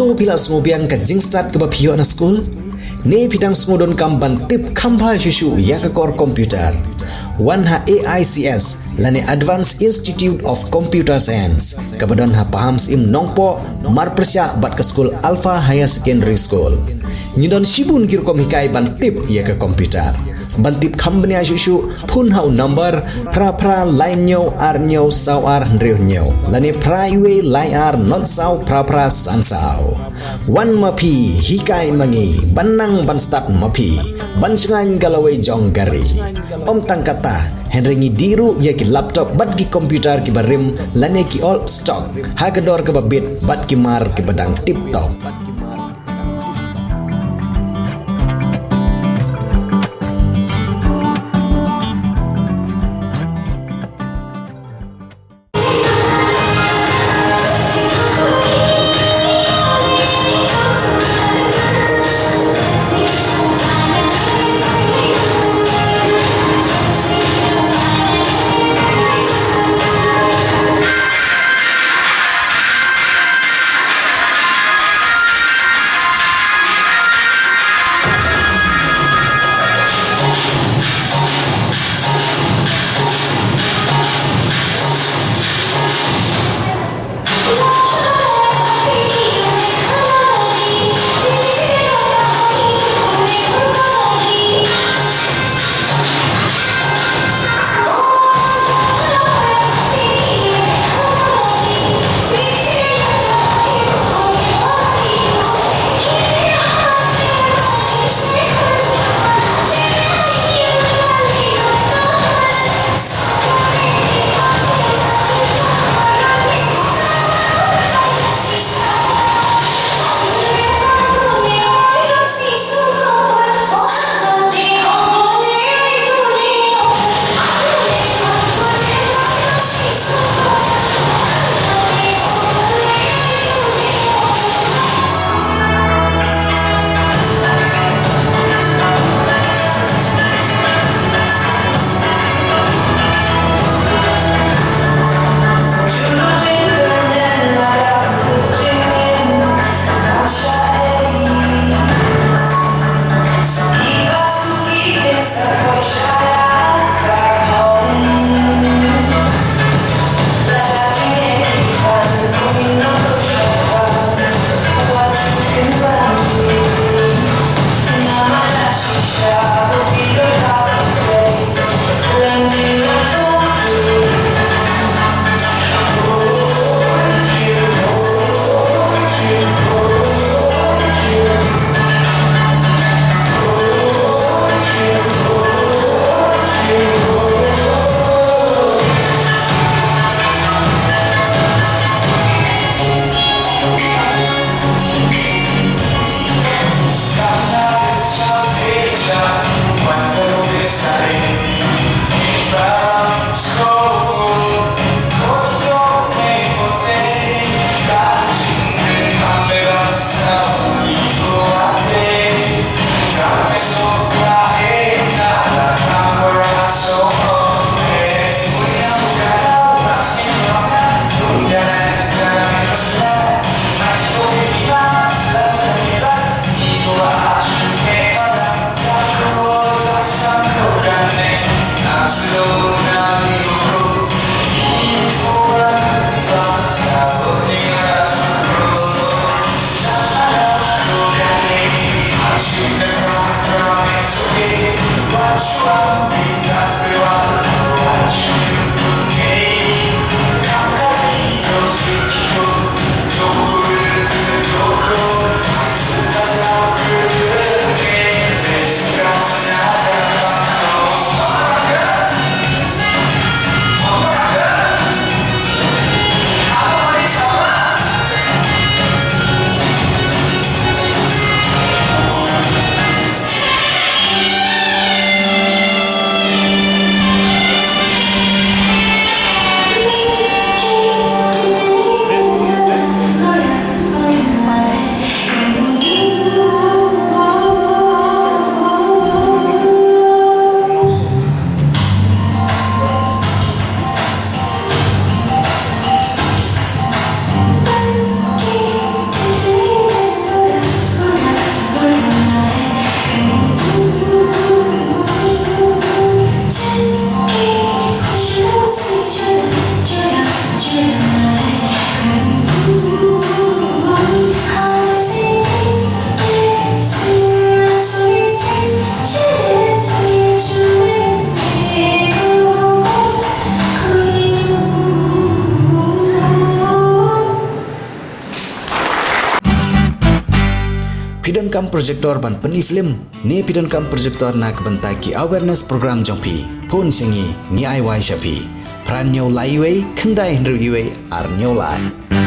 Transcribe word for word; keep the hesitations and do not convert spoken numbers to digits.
Phi la sngewbiang ka jingstad kaba phi ïoh na skul? Ne phi dang sngewdonkam ban tip kham bha shuh shuh ïa ka kor computer? Wan ha A I C S lane Advanced Institute of Computer Science, kaba don ha Pahamsyiem Nongpoh, marpyrshah bad ka skul Alpha Higher Secondary School. Ngi don shibun ki rukom hikai ban tip ïa ka computer. Ban tip kham bniah shuh shuh, phone ha u number phra phra lai hynñiew ar hynñiew saw ar hynriew hynñiew lane phra wei lai ar not saw phra phra san saw. Wan ma phi, hikai ma ngi, ban nang ban stad ma phi, ban shngaiñ ka lawei jong ka ri. Ym tang katta, hynrei ngi dih ruh ïa ki laptop bad ki computer kiba rim lane ki old stock ha ka dor kaba bit bad ki mar kiba dang tip top. Kam projector ban pyni film ne phi donkam projector na ka bynta ki awareness program jong phi, phone sha ngi, ngi ai wai sha phi. Phra hynñiew lai wei khyndai hynriew wei ar hynñiew lai.